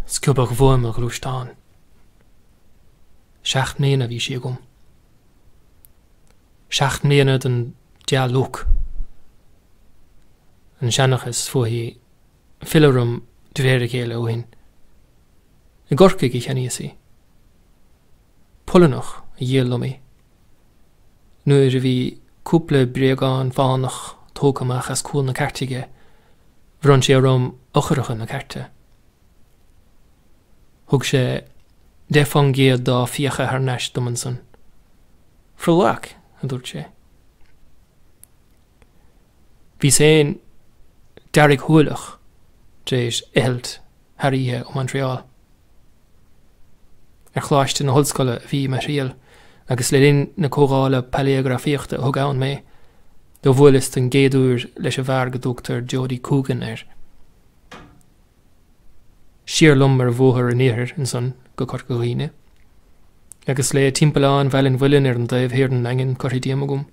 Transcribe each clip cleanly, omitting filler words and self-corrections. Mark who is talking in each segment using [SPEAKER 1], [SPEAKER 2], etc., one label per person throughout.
[SPEAKER 1] Sciobadh uaim mo ghluaisteán. 7 mbliana a bhí sí agam. 7 mbliana den dea-luck. An seanchas fúithi ag filleadh orm de réir a chéile ó shin. I gCorcaigh a cheannaíos í. Polannach a dhíol liom í. Nuair a bhí cúpla bréagán fánach tógtha amach as cúl na cairte aige, bhronn sé orm eochracha na cairte. Thug sé 10 fán gcéad dá fiacha thar n-ais dom ansan. For luck, a dúirt sé. Bhíos féin deargshúileach tar éis eitilt thar oíche ó Montreal. Ar Choláiste na hOllscoile a bhí mo thriall agus le linn na comhdhála pailéagrafaíochta a thug ann mé, do bhuaileas don gcéad uair leis an bhfear go dtugtar Jody Coogan air. Siar liom ar bhóthar an iarthair ansan go Corca Dhuibhne. Agus le timpeallán Bhaile an Mhuilinn ar an dtaobh thiar den nDaingean curtha díom agam,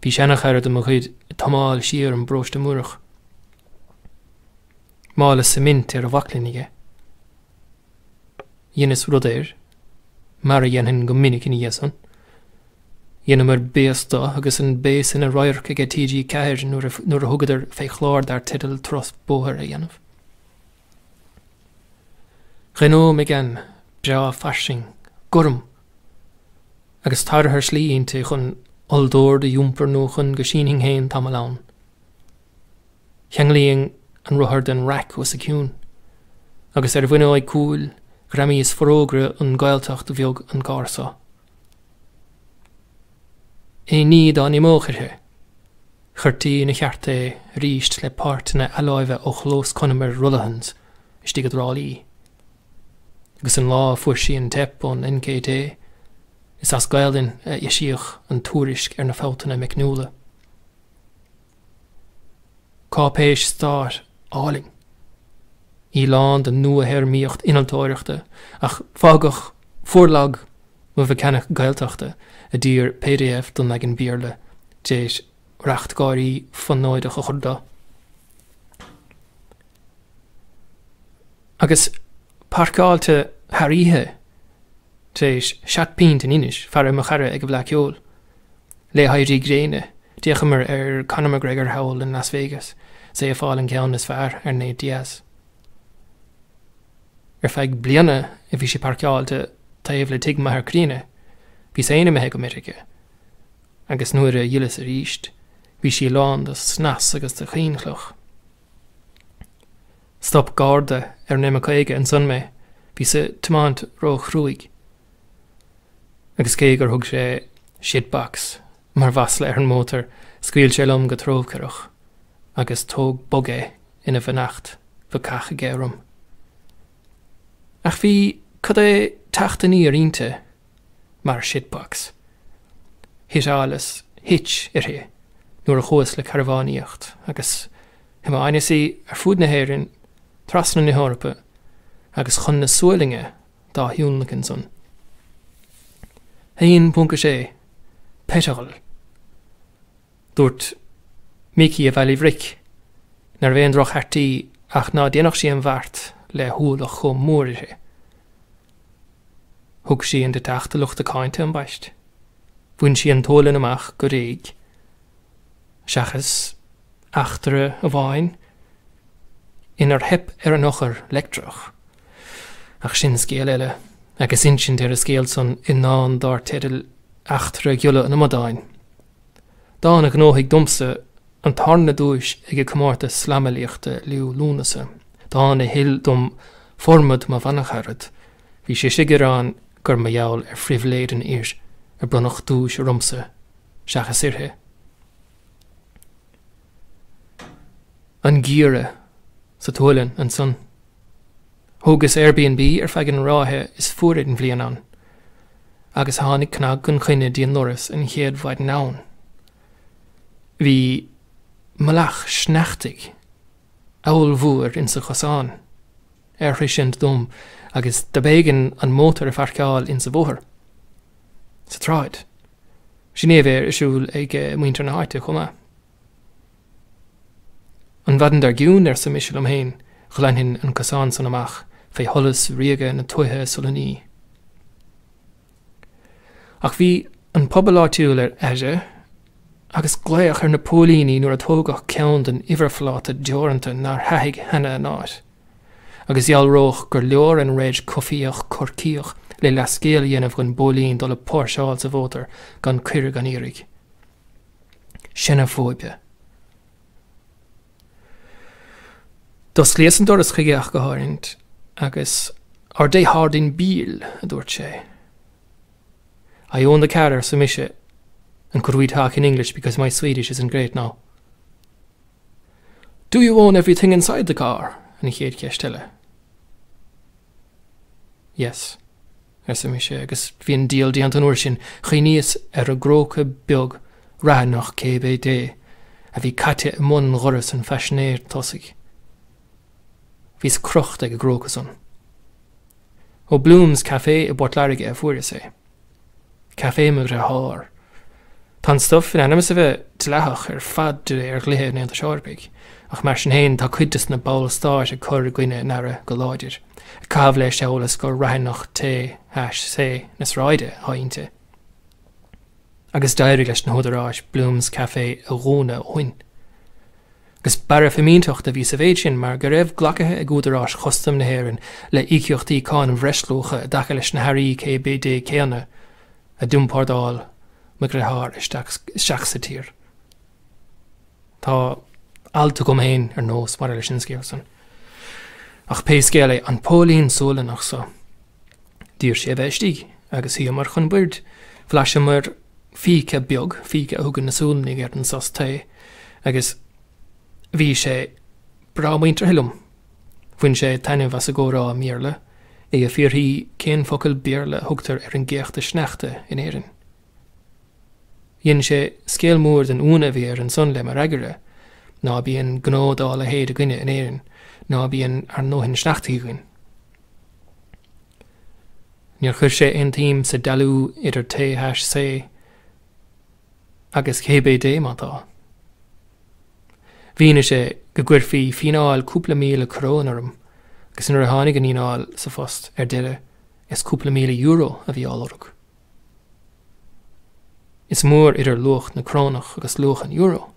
[SPEAKER 1] bhí seanachara de mo chuid ag tiomáil siar an bParóiste Múrach. Mála suimint ar a bhaclainn aige. Dheineas rud air, mar a dhéanfainn go minic ina dhiaidh san. Dheineamair béas do agus an béas ina radharc aige TG4 nuair a thugadar fé chlár dar teideal Turas Bóthair a dhéanamh. Renault Mégane breá fairsing, gorm, agus tarraithe ar slí inti chun olldord a iompar nó chun go sínfinn féin tamall ann. Cheanglaínn an rothar den raic os a cionn, agus ar an bhfuinneoig cúil ghreamaíos forógra An Ghaeltacht bheag an carr so. Aon ní dá n-imeodh uirthi, chuirtí ina cheart é arís le páirteanna athláimhe ó chlós conair Rolohan's istigh i dTrá Lí. Agus an lá a fuair sí an teip ón NKT, is as Gaelainn a eisíodh an tuairisc ar na fabhtanna meicniúla. Cáipéis stáit álainn. Í lán de nua-théarmaíocht innealtóireachta, ach fágadh fuarlag mo mheiceanach Gaeltachta a d'iarr pdf don leagan Béarla d'éis racht gáirí fonóideach a chur dó. Agus páirceáilte thar oíche tar éis seat pint in Inis fara mo chara ag an bhFleadh Ceoil. Le héirí gréine, d'fhéachamar ar Conor McGregor thall in Las Vegas 's é ag fáil an ceann is fearr ar Nate Diaz. Ar feadh bliana a bhí sí páirceáilte taobh le tigh m'athar críonna, bhíos féin imithe go Meiriceá, agus nuair a d'fhilleas arís, bhí sí lán de snas agus de chaoinchloch. Stop garda ar an M50 ansan mé, bhíos ag tiomáint ró-chruaidh. Agus cé gur thug sé shitbox mar mhasla ar an mótar, scaoil sé liom go trócaireach agus tóg bog é ina bheannacht bhacach aige orm. Ach bhí cad é teacht aniar inti mar shitbox. Shuiteáileas hitch uirthi nuair a chuas le carbhánaíocht agus thiomáineas í ar fud na hÉireann, trasna na hEorpa agus chun na Sualainne dá thionlacan san. 1.6 Peiteal. Dúirt Mící a Bhaile Bhric nárbh aon droch-chairt í ach ná déanfadh sí an bheart le hualach chomh mór uirthi. Thug sí an deatach do lucht a cáinte ambaist. Bhain sí an tSualainn amach go réidh. Seachas eachtra amháin inar theip ar an eochair leictreach. Ach sin scéal eile, agus insint ar an scéal san i ndán dár teideal Eachtra Ghiolla an Amadáin. Dán a ghnóthaigh domsa an tarna duais ag an comórtas slamfhilíochta Liú Lúnasa, dán a thuill dom formad mo bhancharad, bhí sise ag gearán gur mar gheall ar phribhléid an fhir a bronnadh duais ormsa seachas uirthi. An geimhreadh sa tSualainn ansan. Thógas Airbnb ar feadh an ráithe is fuaire den bhliain ann, agus tháinig cnag gan choinne dtí an ndoras an chéad mhaidin ann. Bhí mullach sneachtaidh abhalmhór insa chosán ar shroisint dom agus dob éigean an mótar a phairceáil insa bhóthar, sa tsráid. Sin é a bheith ar siúl ag muintir na háite chomh maith. An mhaidin dár gcionn, arsa mise liom féin, ghlanfainn an cosán san amach fé sholas ríoga na tuaithe Sualannaí. Ach bhí an pobal áitiúil ar aire agus glaoch ar na póilíní nuair a tógadh ceann den uimhirphláta deoranta nár thaithigh cheana an áit, agus dhealródh gur leor an reg Cofíoch Corcaíoch le leathscéal a dhéanamh den bpóilín dul ag póirseáil sa mhótar gan cuireadh gan iarraidh. Seineafóibe. D'osclaíos an doras chuige ach go háirithe agus Ar det här din bil? a dúirt sé. I own the car, arsa mise, and could we talk in English because my Swedish isn't great now. Do you own everything inside the car? an chéad cheist eile. Yes, arsa mise, agus bhí an díol déanta an uair sin, chuimhníos ar an gcróca beag raithneach cé bith dé a bhí caite i mbun dhoras an phaisinéir tosaigh. Bhíos crochta ag an gcróca san. Ó Bloom's Café i bPort Láirge a fuaireas é. Café mo dhritheár. Tá an stuif in ainm is a bheith dleathach ar fad de réir dhlíthe an Aontais Eorpaigh, ach mar sin féin tá cuid de na ballstáit ag cur i gcoinne an earra go láidir, ag caitheamh leis amhail is gur raithneach THC na sráide atá inti. Agus d'éirigh leis na húdaráis Bloom's Café a dhúnadh ó shin. Agus bearradh fimínteachta a bhí sa mhéid sin mar go raibh glacaithe ag údaráis chustaim na hÉireann le íocaíochtaí cáin bhreisluacha i dtaca leis na hearraí cé bith dé céanna a d'iompórtáil mo dhritheár isteach sa tír. Tá alt agam féin ar nós maidir leis an scéal san. Ach pé scéal é, an póilín Sualannach so, d'iarr sé a bheith istigh agus shuíomar chun boird. Bhlaiseamar fika beag, fika a thugann na Sualannaigh ar an sos tae, agus bhí sé breá muinteartha liom. Bhain sé taitneamh as an gcomhrá i mBéarla, é ag fiafraí cén focal Béarla a thugtar ar an gcéachta sneachta in Éirinn. Dhein sé scéal mór den ionadh a bhí air ansan le mo fhreagra, ná bíonn gnó dá leithéid againne in Éirinn, ná bíonn ár ndóthain sneachtaí againn. Níor chuir sé aon tsuim sa dealú idir THC agus CBD, má tá. Mhínigh sé go gcuirfí fíneáil cúpla míle coróin orm agus nuair a tháinig an fhíneáil sa phost ar deireadh is cúpla míle euro a bhí á lorg. Is mór idir luach na crónach agus luach an euro.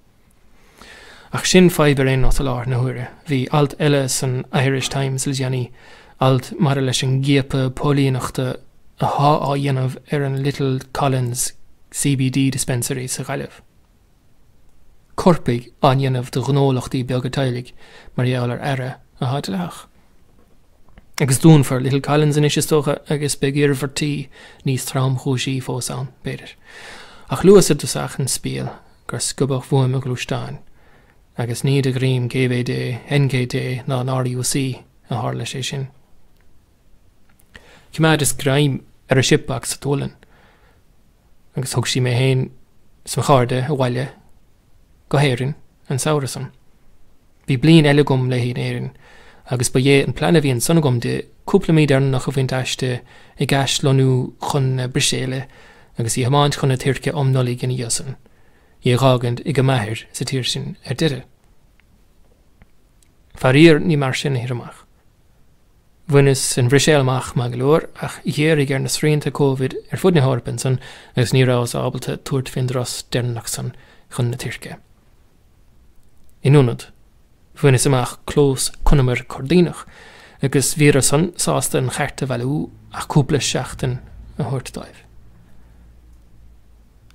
[SPEAKER 1] Ach sin fadhb ar aon nós i láthair na huaire. Bhí alt eile san Irish Times le déanaí, alt maidir leis an gciapadh póilíneachta athá á dhéanamh ar an Little Collins CBD Dispensary sa Ghaillimh. Coirpigh á ndéanamh de ghnólachtaí beaga teaghlaigh mar gheall ar earra athá dleathach. Agus dúnfar Little Collins anois is dócha agus beidh iarmhairtí níos tromchúisí fós ann, b'fhéidir. Ach luas i dtosach an spiel gur sciobadh uaim mo ghluaisteán, agus ní de dhroim CBD, NKT ná an RUC a tharla sé sin. Choimeádas greim ar an Shipbox sa tSualainn, agus thug sí mé féin is mo chairde abhaile go hÉirinn an samhradh san. Bhí bliain eile agam léi in Éirinn agus ba é an plean a bhí ansan agam di cúpla mí deireanach a bhaint aisti ag aislonnú chun na Bruiséile agus í a thiomáint chun na Tuirce um Nollaig ina dhiaidh san, í a dh'fhágaint ag a mathair sa tír sin ar deireadh. Faraor ní mar sin a thit amach. Bhaineas an Bhruiséil amach maith go leor ach ghéaraigh ar na srianta Covid ar fud na hEorpa ansan agus ní rabhas ábalta tabhairt fén dturas deireanach san chun na Tuirce. In ionad, bhaineas amach clós conamair Coirdíneach agus bhíodar san sásta an chairt a bhailiú ach cúpla seachtain a thabhairt dóibh.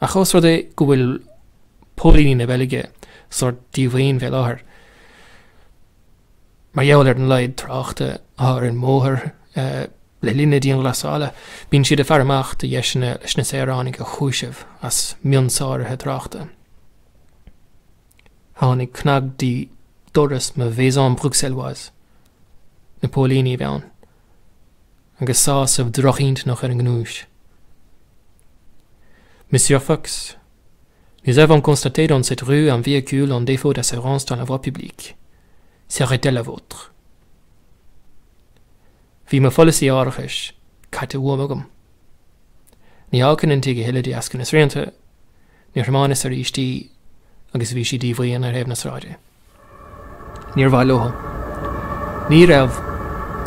[SPEAKER 1] Ach ós rud é go bhfuil póilíní na Beilge sórt díomhaoin fé láthair, mar gheall ar an laghad tráchta atá ar an mbóthar le linn na dianghlasála, bíonn siad ag faire amach do dheiseanna leis na saoránaigh a chúiseamh as mionsáruithe tráchta. Tháinig cnag dtí doras mo mhaison bruxelloise. Na póilíní a bhí ann. Agus sásamh drochintinneach ar a ngnúis. Monsieur Fox, nous avons constaté dans cette rue un véhicule en défaut d'assurance dans la voie publique. Serait-elle la vôtre? Bhí mo pholasaí árachais caite uaim agam. Ní fhágfainn an tigh a thuilleadh de dheasca na srianta, níor thiomáineas arís í agus bhí sí díomhaoin ar thaobh na sráide. Níor mhaith leo. Ní raibh.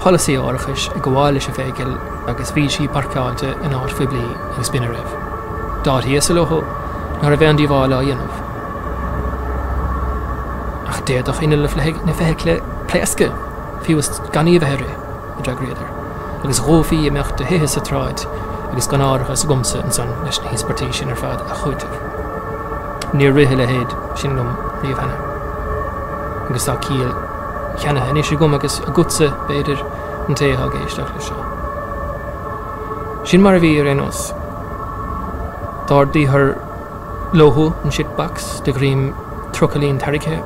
[SPEAKER 1] polasaí árachais ag gabháil leis an bhfeithicil agus bhí sí páirceáilte in áit phoiblí agus b'in a raibh. D'áitíosa leo nach raibh aon díobháil á dhéanamh. Ach d'fhéadfadh inneall na feithicle pléascadh, fiú is gan í a bheith ag rith, a d'fhreagraíodar, agus dhófaí imeacht de thithe sa tsráid agus gan árachas agamsa ansan leis na híospairtí sin ar fad a chúiteamh. Níor rith a leithéid sin liom riamh cheana. Agus tá ciall cheannaithe anois agam agus agatsa, b'fhéidir, an té atá ag éisteacht leis seo. Sin mar a bhí, ar aon nós. D'ardaíodar leo an shitbox de dhroim trucailín tairgthe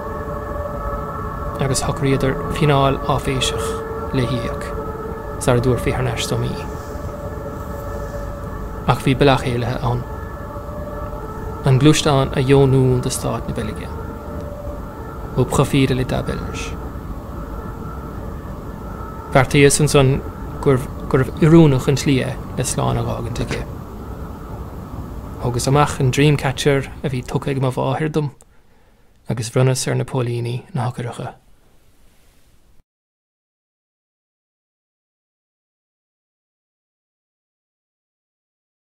[SPEAKER 1] agus shocraíodar fíneáil áiféiseach le híoc sara dtabharfaí thar n-ais dom í. Ach bhí bealach éalaithe ann. An gluaisteán a dheonú do Stát na Beilge. Au profit de l'État belge. Bheartaíos ansan gurbh oiriúnach an tslí é le slán a dh'fhágaint aige. Thógas amach an Dreamcatcher a bhí tugtha ag mo mháthair dom agus bhronnas ar na póilíní na heochracha.